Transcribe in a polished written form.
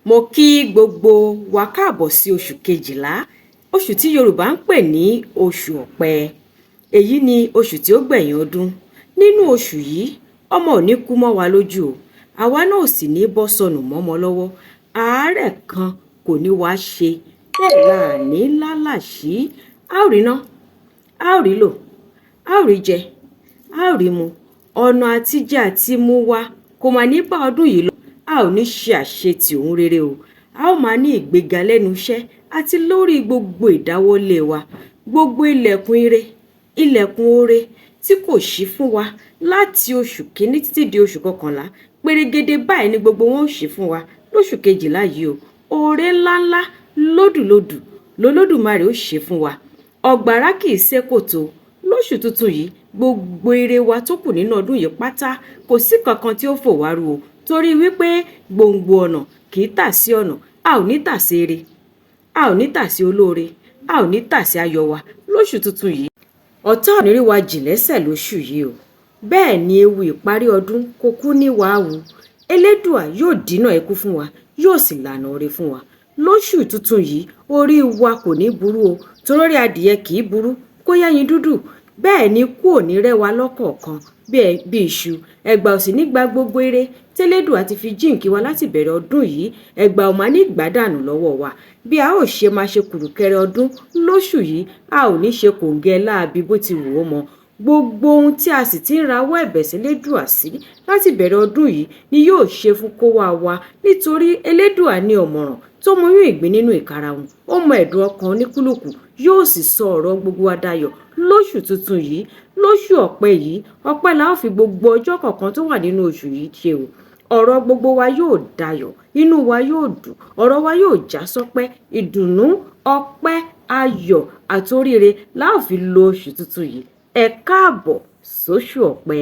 Mo kí gbogbo wa káàbọ̀ sí oṣù kejìlá, oṣù tí Yorùbá ń pè ní oṣù Ọ̀pẹ. Èyí ni oṣù tí ó gbẹ̀yìn ọdún. Nínú oṣù yìí, ọmọ ò ní kú mọ́ wa lójú o, àwa náà ò sì ní bọ́ sọnù mọ́mọ lọ́wọ́. Àárẹ̀ kan kò ní wá ṣe, bẹ́ẹ̀ la ní lálàṣí. A ó rí ná, a ó rí lò, a ó rí jẹ, a ó rí mu. Ọ̀nà àtijẹ àti mu wa kò mà ní bá ọdún yìí lọ. A ò ní ṣe àṣetì ohun rere o. A ó máa ní ìgbéga lẹ́nu iṣẹ́ àti lórí gbogbo ìdáwọ́lé wa. Gbogbo ilẹ̀kùn ire, ilẹ̀kùn oore tí kò ṣí fún wa láti oṣù kìíní títí di oṣù kọkànlá, pérégede báyìí ni gbogbo wọn ó ṣí fún wa lóṣù kejìlá yìí o. Oore ńláńlá lódùlódù lolódùmarè ó ṣe fún wa. Ọ̀gbàrá kì í sé kòtò. Lóṣù tuntun yìí, gbogbo ire wa tó kù nínú ọdún yìí pátá, kò sí kankan tí ó fò wá rú o, torí wípé gbòǹgbò ọ̀nà kì í tà sí ọ̀nà. A ò ní tà sí ire, a ò ní tà sí olóore, a ò ní tà sí ayọ̀ wa lóṣù tuntun yìí. Ọ̀tá ò ní rí wa jì lẹ́sẹ̀ lóṣù yìí o. Bẹ́ẹ̀ ni ewu ìparí ọdún kò kú ní wàá wu. Elédùà yóò dínà ikú fún wa, yóò sì lànà oore fún wa lóṣù tuntun yìí. Orí wa kò ní burú o, torórí adìyẹ kì í burú kó yẹ́yin dúdú. Bẹ́ẹ̀ ni kú ò ní rẹ́ wa lọ́kọ̀ọ̀kan bí iṣu. Ẹgbà ò sì ní gba gbogbo ire tẹ́lẹ́dùà ti fi jíǹkí wa láti bẹ̀rẹ̀ ọdún yìí. Ẹgbà ò máa ní gbàdànù lọ́wọ́ wa. Bí a ó ṣe máa ṣe kùrùkẹrẹ ọdún lóṣù yìí, a ò ní ṣe kòǹgẹ́ láabi bó ti wù ó mọ. Gbogbo ohun tí a sì ti ń rawọ́ ẹ̀bẹ̀ sélédùà sí láti bẹ̀rẹ̀ ọdún yìí ni yóò ṣe fún kówá wa, nítorí Elédùà ní ọ̀mọ̀ràn tó mọyún ìgbín nínú ìkarahun. Ó mọ ẹ̀dùn ọkàn oníkúlùkù, yóò sì sọ ọ̀rọ̀ gbogbo wa dayọ̀ lóṣù tuntun yìí. Lóṣù Ọ̀pẹ yìí, ọpẹ́ la ó fi gbogbo ọjọ́ kọ̀ọ̀kan tó wà nínú oṣù yìí ṣe o. Ọ̀rọ̀ gbogbo wa yóò dayọ̀, inú wa yóò dùn, ọ̀rọ̀ wa yóò já sọ́pẹ́. Ìdùnnú, ọpẹ́, ayọ̀ àtoríire la ó fi lo oṣù tuntun yìí. Ẹ káàbọ̀ sóṣù Ọ̀pẹ.